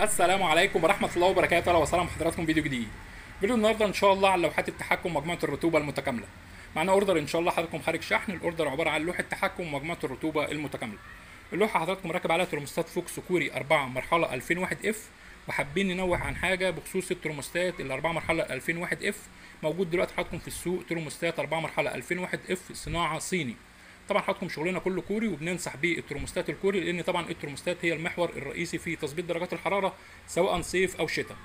السلام عليكم ورحمة الله وبركاته. اهلا وسهلا بحضراتكم فيديو جديد. فيديو النهارده ان شاء الله على لوحات التحكم مجموعة الرطوبة المتكاملة. معانا order ان شاء الله حضراتكم خارج شحن. ال order عبارة عن لوحة تحكم مجموعة الرطوبة المتكاملة. اللوحة حضراتكم راكب عليها ترموستات فوكس كوري 4 مرحلة 2001 F. وحابين ننوه عن حاجة بخصوص الترموستات الاربع مرحلة 2001 F. موجود دلوقتي حضراتكم في السوق ترموستات 4 مرحلة 2001 F صناعة صيني. طبعا حضراتكم شغلنا كله كوري وبننصح بالترموستات الكوري، لان طبعا الترموستات هي المحور الرئيسي في تظبيط درجات الحرارة سواء صيف او شتاء.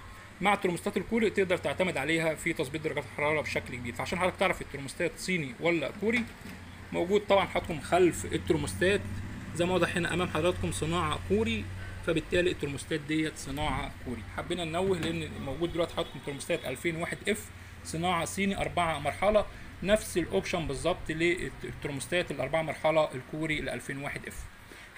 مع الترموستات الكوري تقدر تعتمد عليها في تظبيط درجات الحرارة بشكل كبير. فعشان حضرتك تعرف الترموستات صيني ولا كوري، موجود طبعا حضراتكم خلف الترموستات زي ما واضح هنا امام حضراتكم صناعة كوري، فبالتالي الترموستات ديت صناعة كوري. حبينا ننوه لان موجود دلوقتي حضراتكم ترموستات 2001 F صناعة صيني 4 مرحلة، نفس ال option بالظبط للترموستات الاربع مرحلة الكوري ل 2001 F.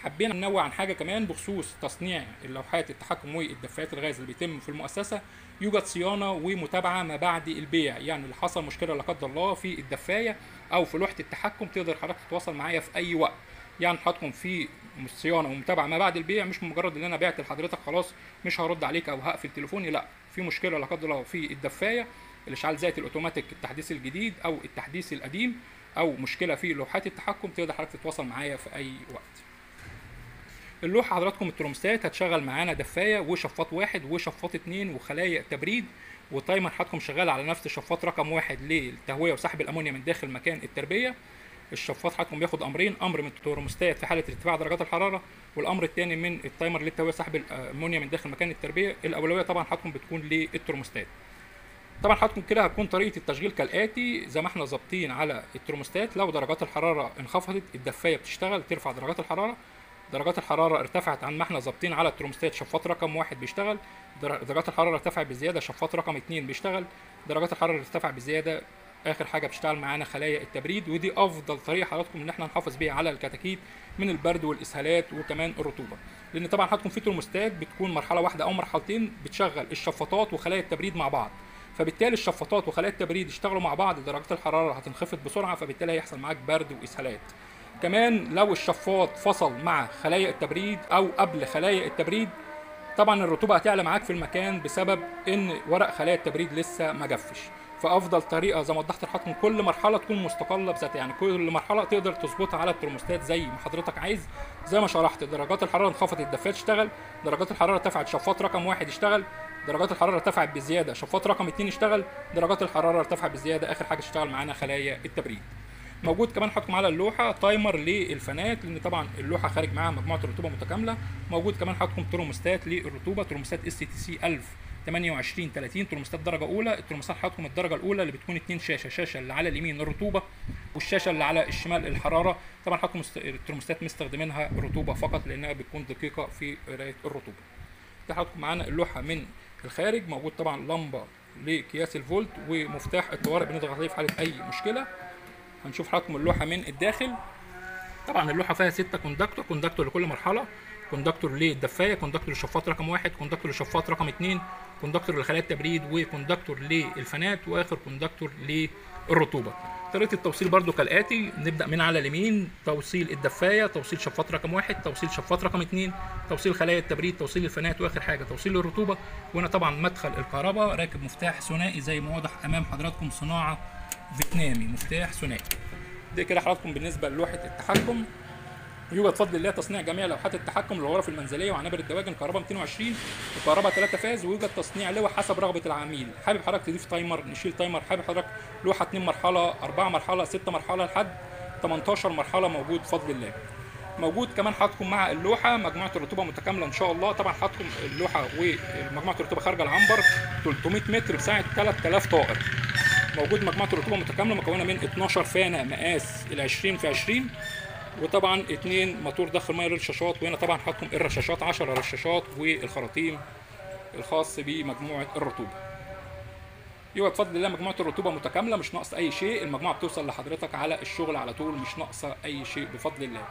حبينا ننوه عن حاجة كمان بخصوص تصنيع اللوحات التحكم والدفايات الغاز اللي بيتم في المؤسسة. يوجد صيانة ومتابعة ما بعد البيع، يعني اللي حصل مشكلة لا قدر الله في الدفايه او في لوحة التحكم تقدر حضرتك تتواصل معايا في اي وقت. يعني حضراتكم في صيانة ومتابعة ما بعد البيع، مش مجرد ان انا بعت لحضرتك خلاص مش هرد عليك او هقفل تليفوني، لا، في مشكلة لا قدر الله في الدفايه، الاشعال الذاتي الاوتوماتيك التحديث الجديد او التحديث القديم، او مشكلة في لوحات التحكم، تقدر حضرتك تتواصل معايا في اي وقت. اللوحة حضراتكم الترموستات هتشغل معانا دفايه وشفاط 1 وشفاط 2 وخلايا تبريد، و timer حضراتكم شغال على نفس شفاط رقم 1 للتهويه وسحب الامونيا من داخل مكان التربية. الشفاط حضراتكم بياخد امرين، امر من الترموستات في حاله ارتفاع درجات الحرارة، والامر الثاني من ال timer للتهويه سحب الامونيا من داخل مكان التربية. الاولوية طبعا حضراتكم بتكون للترموستات. طبعا حضراتكم كده هتكون طريقه التشغيل كالاتي، زي ما احنا ظابطين على الترموستات، لو درجات الحرارة انخفضت الدفايه بتشتغل ترفع درجات الحرارة، درجات الحرارة ارتفعت عن ما احنا ظابطين على الترموستات شفاط رقم 1 بيشتغل، درجات الحرارة ارتفعت بزيادة شفاط رقم 2 بيشتغل، درجات الحرارة ارتفعت بزيادة اخر حاجة بتشتغل معانا خلايا التبريد. ودي افضل طريقه حضراتكم ان احنا نحافظ بيها على الكتاكيت من البرد والاسهالات وكمان الرطوبة، لان طبعا حضراتكم في ترموستات بتكون مرحلة واحدة او مرحلتين بتشغل الشفاطات وخلايا التبريد مع بعض، فبالتالي الشفاطات وخلايا التبريد اشتغلوا مع بعض درجات الحرارة هتنخفض بسرعة، فبالتالي هيحصل معاك برد واسهالات. كمان لو الشفاط فصل مع خلايا التبريد او قبل خلايا التبريد طبعا الرطوبة هتعلى معاك في المكان بسبب ان ورق خلايا التبريد لسه ما جفش. فافضل طريقه زي ما وضحت لحضراتكم كل مرحلة تكون مستقلة بذاتها، يعني كل مرحلة تقدر تظبطها على الترموستات زي ما حضرتك عايز. زي ما شرحت درجات الحرارة انخفضت الدفايه تشتغل، درجات الحرارة ارتفعت شفاط رقم 1 اشتغل، درجات الحرارة ارتفعت بزيادة شفاط رقم 2 اشتغل، درجات الحرارة ارتفعت بزيادة اخر حاجة اشتغل معانا خلايا التبريد. موجود كمان حضراتكم على اللوحة timer للفانات، لان طبعا اللوحة خارج معاها مجموعة الرطوبة متكاملة. موجود كمان حضراتكم ترموستات للرطوبه، ترموستات STC 1028 30، ترموستات درجه اولى. الترموستات حضراتكم الدرجة الاولى اللي بتكون 2 شاشة، شاشة اللي على اليمين الرطوبة والشاشه اللي على الشمال الحرارة. طبعا حضراتكم الترموستات مستخدمينها رطوبة فقط لانها بتكون دقيقة في قرايه الرطوبة. ده حضراتكم معانا اللوحة من الخارج، موجود طبعا لمبة لقياس الفولت ومفتاح الطوارئ بنضغط عليه في حاله اي مشكلة. هنشوف حضراتكم اللوحة من الداخل. طبعا اللوحة فيها 6 contactor، contactor لكل مرحلة، contactor للدفايه، contactor للشفاط رقم 1، contactor للشفاط رقم 2، contactor لخلايا التبريد، و contactor للفانات، واخر contactor للرطوبه. طريقه التوصيل برده كالاتي، نبدا من على اليمين، توصيل الدفايه، توصيل شفاط رقم 1، توصيل شفاط رقم 2، توصيل خلايا التبريد، توصيل الفانات، واخر حاجة توصيل الرطوبة. وهنا طبعا مدخل الكهرباء راكب مفتاح ثنائي زي ما واضح امام حضراتكم، صناعة فيتنامي، مفتاح ثنائي. ده كده حضراتكم بالنسبة للوحه التحكم. يوجد بفضل الله تصنيع جميع لوحات التحكم للغرف المنزلية وعنابر الدواجن، كهرباء 220 وكهرباء 3 فاز، ويوجد تصنيع لوح حسب رغبة العميل. حابب حضرتك تضيف timer نشيل timer، حابب حضرتك لوحة 2 مرحلة، 4 مرحلة، 6 مرحلة، لحد 18 مرحلة موجود بفضل الله. موجود كمان حضراتكم مع اللوحة مجموعة الرطوبة متكاملة ان شاء الله. طبعا حضراتكم اللوحة ومجموعة الرطوبة خارجه العنبر 300 متر بسعة 3000 طائر. موجود مجموعة الرطوبة متكاملة مكونة من 12 فانه مقاس ال 20 في 20، وطبعا 2 موتور ضخ المية للرشاشات، وهنا طبعا حضراتكم الرشاشات 10 رشاشات والخراطيم الخاص بمجموعه الرطوبة. يبقى بفضل الله مجموعة الرطوبة متكاملة مش ناقصه اي شيء، المجموعة بتوصل لحضرتك على الشغل على طول مش ناقصه اي شيء بفضل الله.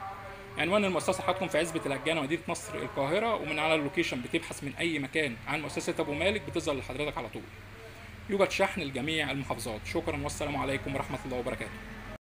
عنوان المؤسسة حضراتكم في عزبه الهجانه مدينة نصر القاهرة، ومن على ال location بتبحث من اي مكان عن مؤسسة ابو مالك بتظهر لحضرتك على طول. يوجد شحن لجميع المحافظات. شكرا والسلام عليكم ورحمة الله وبركاته.